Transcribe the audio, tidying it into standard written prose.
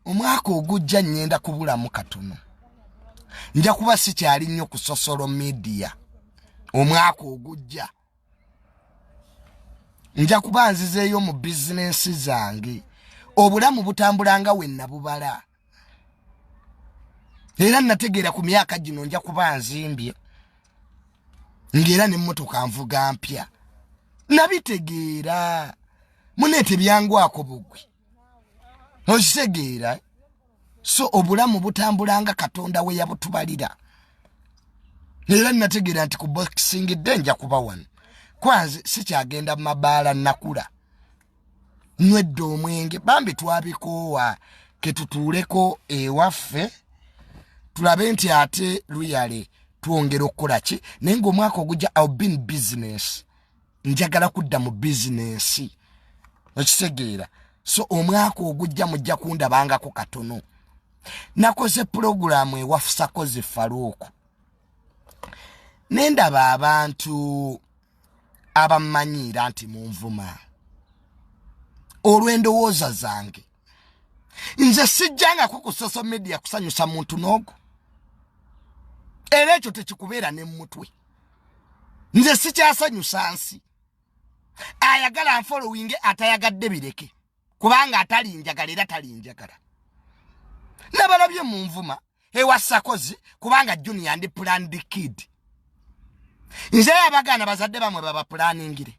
Omwaka ogujja nnyenda kubulamu katono, nja kuba sikyali nnyo ku social media. Omwaka ogujja nja kuba nzizeeyo mu bizinensi zange. Obulamu butambula nga we nabubala, era nategeera ku myaka gino nja kuba nzimbye, ng'era n'emmotoka nvuga mpya. Nabitegeera muneete byangwako bugwi, okitegeera? So obulamu butambula nga Katonda we yabutubalira, era nategeera nti ku Boxing Day nja kuba wano. Kwanze sikyagenda mu mabaala, nakula nywedde omwenge bambi, twabikoowa. Ketutuuleko ewaffe tulabe nti ate luyale twongera okukola ki. Naye ngaomwaka ogujja I'll be in business, njagala kudda mu bizinensi, okitegeera? So omwaka ogujja mujja kundabangako katono. Nakoze pulogulaamu ewafusakozi Faluuku, nendaba abantu abammanyiira nti munvuma olw'endowooza zange. Nze sijjangako ku social media kusanyusa muntu n'ogwo, era ekyo tekikubeera ne mutwe. Nze sikyasanyusa nsi. Ayagala nfollowinge, atayagadde bireke, kubanga atalinjagala era talinjagala. Nabalabye munvuma ewasakozi kubanga Junior ndi planned kid. Nze abagaana bazadde bamwe babaplaningire.